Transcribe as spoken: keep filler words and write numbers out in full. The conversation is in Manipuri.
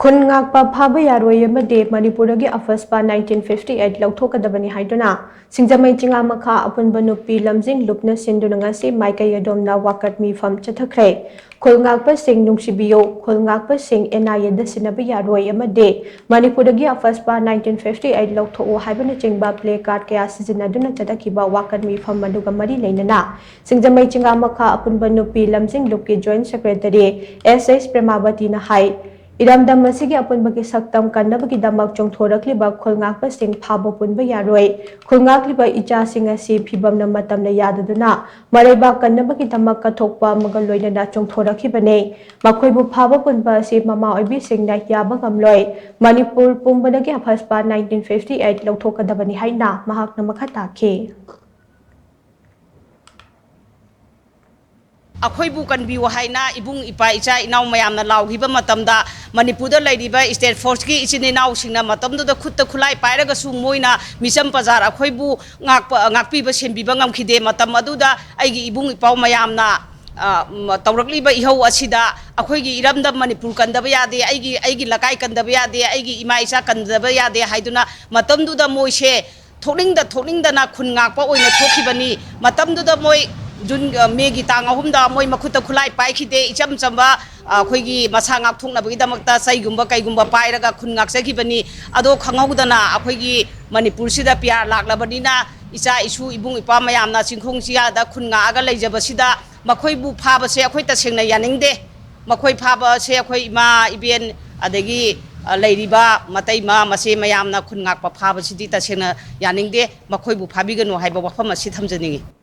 ꯈꯨꯟ ꯉꯥꯛꯄ ꯐꯥꯕ ꯌꯥꯔꯣꯏ ꯑꯃꯗꯤ ꯃꯅꯤꯄꯨꯔꯗꯒꯤ ꯑꯐꯁꯄꯥ nineteen fifty eight ꯂꯧꯊꯣꯛꯀꯗꯕꯅꯤ ꯍꯥꯏꯗꯨꯅ ꯁꯤꯡꯖꯃꯩ ꯆꯤꯉꯥꯃꯈꯥ ꯑꯄꯨꯟꯕ ꯅꯨꯄꯤ ꯂꯝꯖꯤꯡ ꯂꯨꯞꯅ ꯁꯤꯟꯗꯨꯅ ꯉꯁꯤ ꯃꯥꯏꯀꯩ ꯑꯗꯣꯝꯅ ꯋꯥꯀꯠ ꯃꯤꯐꯝ ꯆꯠꯊꯈ꯭ꯔꯦ꯫ ꯈꯨꯜ ꯉꯥꯛꯄꯁꯤꯡ ꯅꯨꯡꯁꯤꯕꯤꯌꯨ, ꯈꯨꯜ ꯉꯥꯛꯄꯁꯤꯡ ꯑꯦꯟ ꯑꯥꯏ ꯑꯦꯗ ꯁꯤꯟꯅꯕ ꯌꯥꯔꯣꯏ ꯑꯃꯗꯤ ꯃꯅꯤꯄꯨꯔꯗꯒꯤ ꯑꯐꯁꯄꯥ nineteen fifty eight ꯂꯧꯊꯣꯛꯎ ꯍꯥꯏꯕꯅꯆꯤꯡꯕ ꯄ꯭ꯂꯦ ꯀꯥꯔꯗ ꯀꯌꯥ ꯁꯤꯖꯤꯟꯅꯗꯨꯅ ꯆꯠꯊꯈꯤꯕ ꯋꯥꯀꯠ ꯃꯤꯐꯝ ꯑꯗꯨꯒ ꯃꯔꯤ ꯂꯩꯅꯅ ꯁꯤꯡꯖꯃꯩ ꯆꯤꯉꯥꯃꯈꯥ ꯑꯄꯨꯟꯕ ꯅꯨꯄꯤ ꯂꯝꯖꯤꯡ ꯂꯨꯞꯀꯤ ꯖꯣꯏꯟꯠ ꯁꯦꯀ꯭ꯔꯦꯇꯔꯤ ꯑꯦꯁ ꯑꯦꯁ ꯄ꯭ꯔꯦꯃꯥꯕꯇꯤꯅ ꯍꯥꯏ, ꯏꯔꯝꯗꯝ ꯑꯁꯤꯒꯤ ꯑꯄꯨꯟꯕꯒꯤ ꯁꯛꯇꯝ ꯀꯟꯅꯕꯒꯤꯗꯃꯛ ꯆꯣꯡꯊꯣꯔꯛꯂꯤꯕ ꯈꯨꯜ ꯉꯥꯛꯄꯁꯤꯡ ꯐꯥꯕ ꯄꯨꯟꯕ ꯌꯥꯔꯣꯏ꯫ ꯈꯨꯜ ꯉꯥꯛꯂꯤꯕ ꯏꯆꯥꯁꯤꯡ ꯑꯁꯤ ꯐꯤꯕꯝꯅ ꯃꯇꯝꯅ ꯌꯥꯗꯗꯨꯅ ꯃꯔꯩꯕꯥꯛ ꯀꯟꯅꯕꯒꯤꯗꯃꯛ ꯀꯠꯊꯣꯛꯄ ꯑꯃꯒ ꯂꯣꯏꯅꯅ ꯆꯣꯡꯊꯣꯔꯛꯈꯤꯕꯅꯤ꯫ ꯃꯈꯣꯏꯕꯨ ꯐꯥꯕ ꯄꯨꯟꯕ ꯑꯁꯤ ꯃꯃꯥ ꯑꯣꯏꯕꯤꯁꯤꯡꯅ ꯌꯥꯕ ꯉꯝꯂꯣꯏ꯫ ꯃꯅꯤꯄꯨꯔ ꯄꯨꯝꯕꯗꯒꯤ ꯑꯐꯁꯄꯥ nineteen fifty eight ꯂꯧꯊꯣꯛꯀꯗꯕꯅꯤ ꯍꯥꯏꯅ ꯃꯍꯥꯛꯅ ꯃꯈꯥ ꯇꯥꯈꯤ꯫ ꯑꯩꯈꯣꯏꯕꯨ ꯀꯟꯕꯤꯌꯨ ꯍꯥꯏꯅ ꯏꯕꯨꯡ ꯏꯄꯥ ꯏꯆꯥ ꯏꯅꯥꯎ ꯃꯌꯥꯝꯅ ꯂꯥꯎꯈꯤꯕ ꯃꯇꯝꯗ, ꯃꯅꯤꯄꯨꯔꯗ ꯂꯩꯔꯤꯕ ꯁ꯭ꯇꯦꯠ ꯐꯣꯔꯁꯀꯤ ꯏꯆꯤꯟ ꯏꯅꯥꯎꯁꯤꯡꯅ ꯃꯇꯝꯗꯨꯗ ꯈꯨꯠꯇ ꯈꯨꯠꯂꯥꯏ ꯄꯥꯏꯔꯒꯁꯨ ꯃꯣꯏꯅ ꯃꯤꯆꯝ ꯄ꯭ꯔꯖꯥ ꯑꯩꯈꯣꯏꯕꯨ ꯉꯥꯛꯄ, ꯉꯥꯛꯄꯤꯕ ꯁꯦꯟꯕꯤꯕ ꯉꯝꯈꯤꯗꯦ꯫ ꯃꯇꯝ ꯑꯗꯨꯗ ꯑꯩꯒꯤ ꯏꯕꯨꯡ ꯏꯄꯥꯎ ꯃꯌꯥꯝꯅ, ꯑ, ꯃ-, ꯇꯧꯔꯛꯂꯤꯕ ꯏꯍꯧ ꯑꯁꯤꯗ ꯑꯩꯈꯣꯏꯒꯤ ꯏꯔꯝꯗꯝ ꯃꯅꯤꯄꯨꯔ ꯀꯟꯗꯕ ꯌꯥꯗꯦ, ꯑꯩꯒꯤ, ꯑꯩꯒꯤ ꯂꯩꯀꯥꯏ ꯀꯟꯗꯕ ꯌꯥꯗꯦ, ꯑꯩꯒꯤ ꯏꯃꯥ ꯏꯆꯥ ꯀꯟꯗꯕ ꯌꯥꯗꯦ ꯍꯥꯏꯗꯨꯅ ꯃꯇꯝꯗꯨꯗ ꯃꯣꯏꯁꯦ ꯊꯣꯛꯅꯤꯡꯗ ꯊꯣꯛꯅꯤꯡꯗꯅ ꯈꯨꯟ ꯉꯥꯛꯄ ꯑꯣꯏꯅ ꯊꯣꯛꯈꯤꯕꯅꯤ꯫ ꯃꯇꯝꯗꯨꯗ ꯃꯣꯏ ꯖꯨꯟ, ꯑ, ꯃꯦꯒꯤ ꯇꯥꯡ ꯑꯍꯨꯝꯗ ꯃꯣꯏ ꯃꯈꯨꯠꯇ ꯈꯨꯠꯂꯥꯏ ꯄꯥꯏꯈꯤꯗꯦ꯫ ꯏꯆꯝ ꯆꯝꯕ, ꯑ, ꯑꯩꯈꯣꯏꯒꯤ ꯃꯁꯥ ꯉꯥꯛꯊꯣꯛꯅꯕꯒꯤꯗꯃꯛꯇ ꯆꯩꯒꯨꯝꯕ ꯀꯩꯒꯨꯝꯕ ꯄꯥꯏꯔꯒ ꯈꯨꯟ ꯉꯥꯛꯆꯈꯤꯕꯅꯤ꯫ ꯑꯗꯣ ꯈꯪꯍꯧꯗꯅ ꯑꯩꯈꯣꯏꯒꯤ ꯃꯅꯤꯄꯨꯔꯁꯤꯗ ꯄꯤ ꯑꯥꯔ ꯂꯥꯛꯂꯕꯅꯤꯅ ꯏꯆꯥ ꯏꯁꯨ ꯏꯕꯨꯡ ꯏꯄ꯭ꯋꯥ ꯃꯌꯥꯝꯅ ꯆꯤꯡꯈꯣꯡ ꯆꯤꯌꯥꯗ ꯈꯨꯟ ꯉꯥꯛꯑꯒ ꯂꯩꯖꯕꯁꯤꯗ ꯃꯈꯣꯏꯕꯨ ꯐꯥꯕꯁꯦ ꯑꯩꯈꯣꯏ ꯇꯁꯦꯡꯅ ꯌꯥꯅꯤꯡꯗꯦ꯫ ꯃꯈꯣꯏ ꯐꯥꯕꯁꯦ ꯑꯩꯈꯣꯏ ꯏꯃꯥ ꯏꯕꯦꯟ ꯑꯗꯒꯤ, ꯑ, ꯂꯩꯔꯤꯕ ꯃꯇꯩꯃ ꯃꯆꯦ ꯃꯌꯥꯝꯅ ꯈꯨꯟ ꯉꯥꯛꯄ ꯐꯥꯕꯁꯤꯗꯤ ꯇꯁꯦꯡꯅ ꯌꯥꯅꯤꯡꯗꯦ꯫ ꯃꯈꯣꯏꯕꯨ ꯐꯥꯕꯤꯒꯅꯨ ꯍꯥꯏꯕ ꯋꯥꯐꯝ ꯑꯁꯤ ꯊꯝꯖꯅꯤꯡꯏ꯫